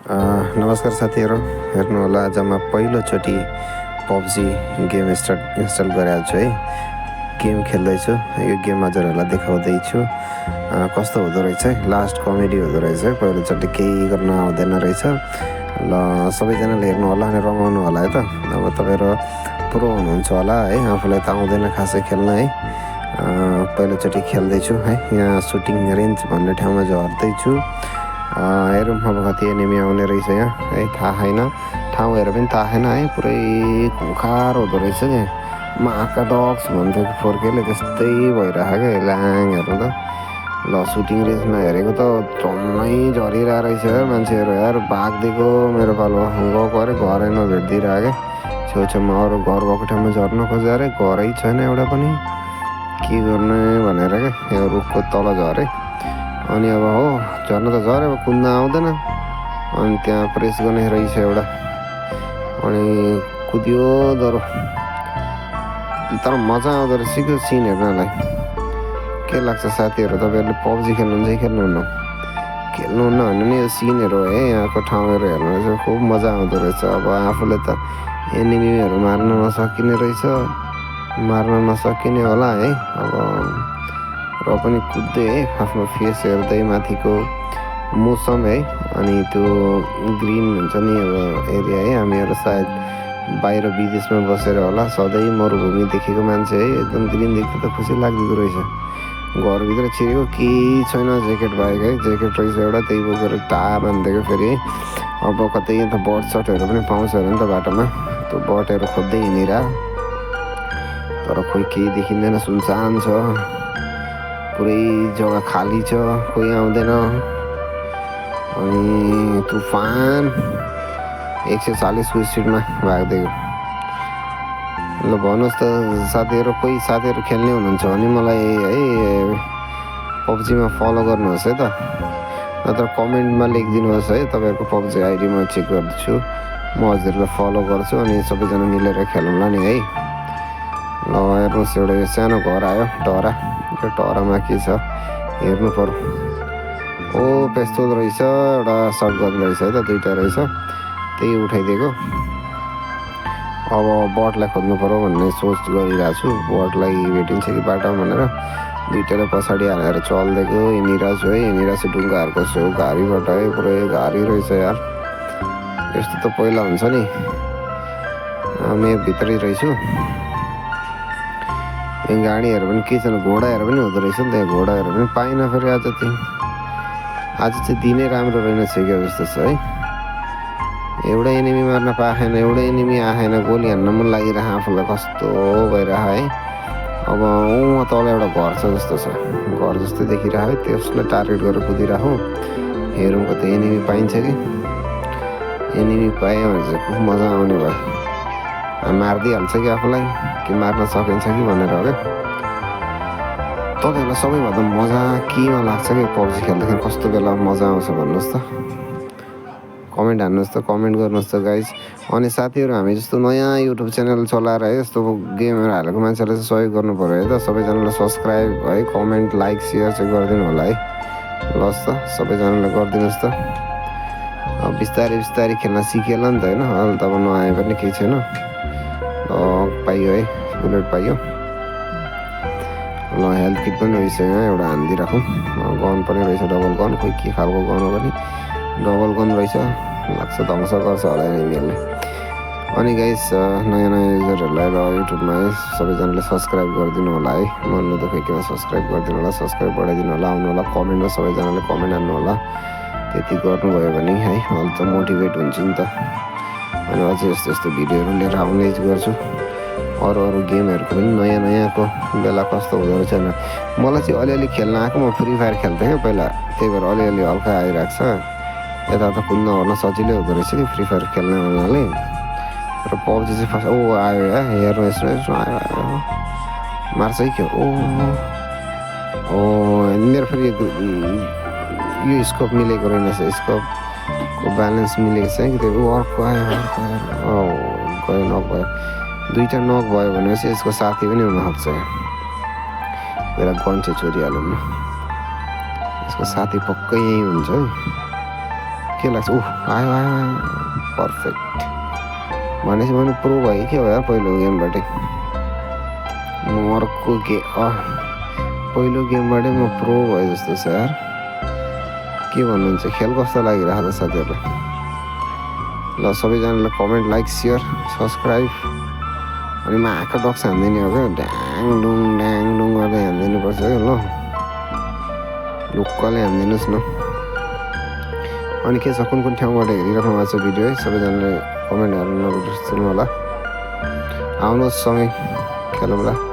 नमस्कार साथीहरू, हेर्नु होला आज म पहिलोचोटि पब्जी गेम इन्स्टल गरेको छु है। गेम खेल्दैछु, यो गेम हजुरहरूलाई देखाउँदैछु कस्तो हुँदो रहेछ है। लास्ट कमेडी हुँदो रहेछ है, पहिलोचोटि केही गर्न आउँदैन रहेछ। ल सबैजनाले हेर्नु होला अनि रमाउनु होला है त। अब तपाईँहरू प्रो हुनुहुन्छ होला है, आफूलाई त आउँदैन खासै खेल्न है। पहिलोचोटि खेल्दैछु है, यहाँ सुटिङ रेन्ज भन्ने ठाउँमा झर्दैछु। हेरौँ अब कति एनिमी आउने रहेछ यहाँ है, थाहा छैन। ठाउँ हेरेर पनि थाहा छैन है, पुरै खुङ्खार हुँदो रहेछ क्या। माका डक्स भन्थ्यो कि फोर्केले, त्यस्तै भइरहेको क्या ल्याङहरू त। ल सुटिङ रेन्जमा हेरेको त झन्नै झरिरहेको रहेछ यार मान्छेहरू यार, भागिदिएको मेरो पालो गएको अरे घरै नभेटिदिरहेको क्या। छेउछेउमा अरू घर भएको ठाउँमा झर्न खोज्यो अरे, घरै छैन एउटा पनि। के गर्ने भनेर क्या, यो रुखको तल झरेँ। अनि अब हो झर्न त झऱ्यो, अब कुद्न आउँदैन। अनि त्यहाँ प्रेस गर्ने रहेछ एउटा, अनि कुद्यो डरो। तर मजा आउँदो रहेछ कि सिन हेर्नलाई। के लाग्छ साथीहरू, तपाईँहरूले पब्जी खेल्नुहुन्छ कि खेल्नुहुन्न? खेल्नुहुन्न भने नि यो सिनहरू है, यहाँको ठाउँहरू हेर्नु चाहिँ खुब मजा आउँदो रहेछ। अब आफूले त एनिमीहरू मार्न नसकिने रहेछ, मार्न नसकिने होला है। अब र पनि कुद्दै है, आफ्नो फेस हेर्दै माथिको मौसम है, अनि त्यो ग्रिन हुन्छ नि अब एरिया है। हामीहरू सायद बाहिर विदेशमा बसेर होला, सधैँ मरुभूमि देखेको मान्छे है, एकदम ग्रिन देख्दा त खुसी लाग्दो रहेछ। घरभित्र छिरेको केही छैन, ज्याकेट बाहेक है। ज्याकेट रहेछ एउटा, त्यही बोकेर टा बानिदिएको फेरि। अब कतै त बट सटहरू पनि पाउँछ अरे नि त बाटोमा, त्यो बटहरू खोज्दै हिँडेर। तर खोइ केही देखिँदैन, सुनसान छ, पुरै जग्गा खाली छ, कोही आउँदैन। अनि तुफान 140 को स्पिडमा भाग्दिएको। ल भन्नुहोस् त साथीहरू, कोही साथीहरू खेल्ने हुनुहुन्छ भने मलाई है पब्जीमा फलो गर्नुहोस् है त, नत्र कमेन्टमा लेखिदिनुहोस् है तपाईँहरूको पब्जी आइडी, म चेक गर्छु, म हजुरलाई फलो गर्छु, अनि सबैजना मिलेर खेलौँला नि है। ल हेर्नुहोस्, एउटा यो सानो घर आयो, टरा। यो टरामा के छ हेर्नु पर्यो। ओ पेस्तोल रहेछ, एउटा सर्टगन रहेछ है त, दुईवटा रहेछ, त्यही उठाइदिएको। अब बटलाई खोज्नु पर्यो भन्ने सोच गरिरहेको छु, बटलाई भेटिन्छ कि बाटोमा भनेर। दुईवटालाई पछाडि हालेर चलिदिएको हिँडिरहेको छु है। हिँडिरहेको छु ढुङ्गाहरूको छेउ घारीबाट है, पुरै घारी रहेछ यार। यस्तो त पहिला हुन्छ नि, मेपभित्रै रहेछु। गाडीहरू पनि के छैन, घोडाहरू पनि हुँदो रहेछ नि त, घोडाहरू पनि पाइनँ फेरि आज चाहिँ दिनै राम्रो रहेनछ क्या जस्तो छ है। एउटा एनिमी मार्न पाएन, एउटा एनिमी आएन, गोली हान्न मन लागिरह आफूलाई, कस्तो भइरह है। अब उहाँ तल एउटा घर छ जस्तो छ, घर जस्तो देखिरह है, त्यसलाई टार्गेट गरेर कुदिरह। हेरौँ कतै एनिमी पाइन्छ कि। एनिमी पायो भने चाहिँ खुब मजा आउने भयो, मारिदिइहाल्छ कि आफूलाई, कि मार्न सकिन्छ कि भनेर हो क्या। तपाईँहरूलाई सबैभन्दा मजा केमा लाग्छ कि पब्जी खेल्दाखेरि, कस्तो बेला मजा आउँछ भन्नुहोस् त, कमेन्ट हान्नुहोस् त, कमेन्ट गर्नुहोस् त गाइज। अनि साथीहरू, हामी जस्तो नयाँ युट्युब च्यानल चलाएर है, यस्तो गेमहरू हालेको मान्छेलाई चाहिँ सहयोग गर्नु पऱ्यो है त। सबैजनालाई सब्सक्राइब है, कमेन्ट, लाइक, सेयर चाहिँ गरिदिनु होला है। लस् त सबैजनालाई गरिदिनुहोस् त। अब बिस्तारै बिस्तारै खेल्न सिकेला नि त होइन, अहिले त अब नआए पनि केही छैन। पाइयो है, बुलेट पाइयो। ल हेल्थ किट पनि रहेछ यहाँ, एउटा हानिदिइराखौँ। गन पनि रहेछ, डबल गन, खोइ के खालको गन हो पनि, डबल गन रहेछ। लाग्छ ध्वंस गर्छ होला यिनीहरूले। अनि गाइस नयाँ नयाँ युजरहरूलाई र युट्युबमा है, सबैजनाले सब्सक्राइब गरिदिनु होला है। मन नदुखाइकन सब्सक्राइब गरिदिनु होला, सब्सक्राइब बढाइदिनु होला। आउनु होला कमेन्टमा, सबैजनाले कमेन्ट हान्नु होला। त्यति गर्नुभयो भने है, अहिले त मोटिभेट हुन्छ नि त। अनि अझै यस्तो यस्तो भिडियोहरू लिएर आउने गर्छु। अरू गेमहरूको पनि नयाँ नयाँको बेला कस्तो हुँदो रहेछ होइन। मलाई चाहिँ अलिअलि खेल्न आएको, म फ्री फायर खेल्थेँ क्या पहिला, त्यही भएर अलिअलि हल्का आइरहेको छ। यता कुद्न ओर्न सजिलै हुँदो रहेछ कि फ्री फायर खेल्ने हुनाले। र पब्जी चाहिँ फर्स्ट आयो या, हेर्नु यसो आयो मार्छ है क्या। मेरो फेरि यो स्कोप मिलेको रहेनछ, स्कोपको ब्यालेन्स मिलेको छ कि, त्यो अर्को आयो गयो, नक भयो। दुईवटा नक भयो भनेपछि यसको साथी पनि हुनसक्छ। पहिला गन चाहिँ चोरिहालौँ न, यसको साथी पक्कै यहीँ हुन्छ है। के लाग्छ? आयो आयो आयो पर्फेक्ट भनेपछि मैले प्रो भएँ के हो यार पहिलो गेमबाटै म अर्को पहिलो गेमबाटै म प्रो भए जस्तो छ यार। के भन्नुहुन्छ? खेल कस्तो लागिरहेको छ साथीहरू? ल सबैजनाले कमेन्ट लाइक सेयर सब्सक्राइब अनि माका डक्स हान्दिने हो क्या ड्याङ डुङ गर्दै हानिदिनुपर्छ क्या ल ढुक्कले हानिदिनुहोस् न। अनि के छ कुन ठाउँबाट हेरिराख्नु भएको छ भिडियो है सबैजनाले कमेन्टहरू नबिर्सनु होला। आउनुहोस् सँगै खेलौँला।